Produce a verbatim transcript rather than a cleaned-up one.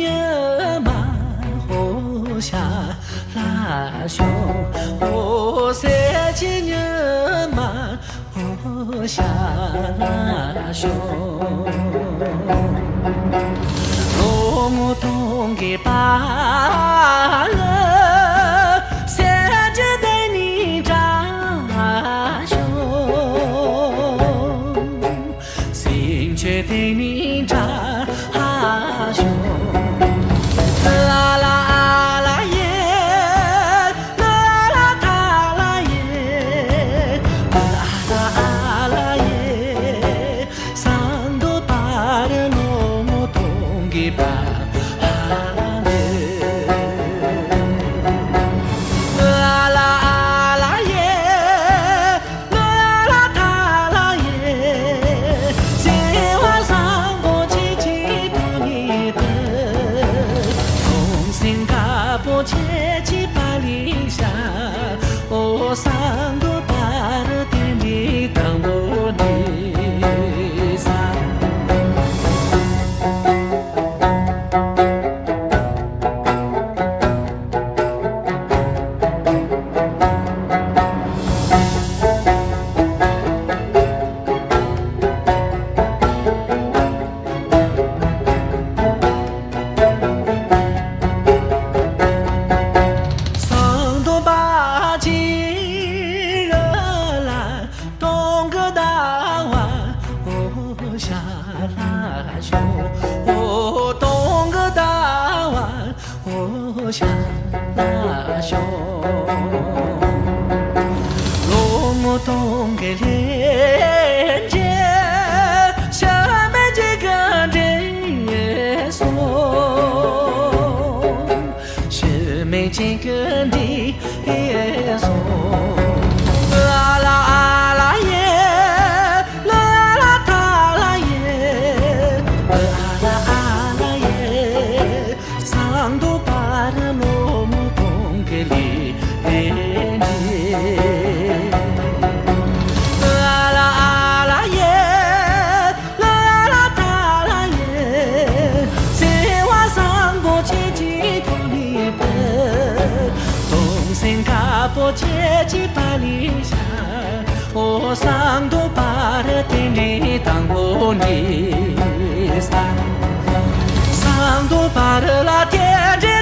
ཉི་མ་ཧོ་ཤ་ལ་ཤོ། ཧོ་སེ་ཅི་ཉི་མ་ཧོ་ཤ་ལ་ཤོ། ལོ་ངོ་སྟོང་གི་བར་ལ་སེ་ཅི་དེ་ནི་འདྲ་ཤོ། སེམས་ཅན་དེ་ནི་འདྲ་ཧ་ཤོ། ལ་ལ་ཨ་ལ་ཡེ། ལ་ལ་ཐ་ལ་ཡེ། ལ་ལ་ཨ་ལ་ཡེ། སང་དོ་པ་རེ་ལོ་མོ་ཐོང་གི་པ་ཧ་ལེ། ལ་ལ་ཨ་ལ་ཡེ། ལ་ལ་ཐ་ལ་ཡེ། སེ་བ་སང་པོ་ཅི་ཅི་དུ་ནི་པ། ཁོང་སེང་ཀ་པོ་ཅེ་ཅི་པ་ལི་ཤ། ཨོ་སང་དུ་པ་རུ་ཏེ་འདི་དང་པོ་འདི་ས། སང་དོ་པ་ཅི་ལ་ལ་སྟོང་གི་ཟླ་བ་ཨོ་ཤ་ལ་ཤོ། ཨོ་སྟོང་གི་ཟླ་བ་ཨོ་ཤ་ལ་ཤོ། ལོ་ངོ་སྟོང་གི་ལྷན་རྒྱས་ཤ་མེད་ཅིག་གི་འདྲེས་སོ། ཤི་མེད་ཅིག་གི་འདི་ཡེ་སོ། ཨ་ལ་ཨ་ལ་ཡེ། ལ་ལ་ཐ་ལ་ཡེ། ཨ་ལ་ཨ་ལ་ཡེ། སང་དོ་པ་ར་ལོ་མོ་ཐོང་གི་ལི་ཧེ་ནི། ཨ་ལ་ཨ་ལ་ཡེ། ལ་ལ་ཐ་ལ་ཡེ། སེ་བ་སང་པོ་ཅེ་ཅི་དུ་ནི་པ། ཁོང་སེང་ཀ་པོ་ཅེ་ཅི་པ་ལི་ཤ། ཨོ་སང་དོ་པ་རུ་ཏེ་འདི་དང་པོ་འདི་ས། སང་དོ་པ་རུ་ལ་ཏེ་འདི་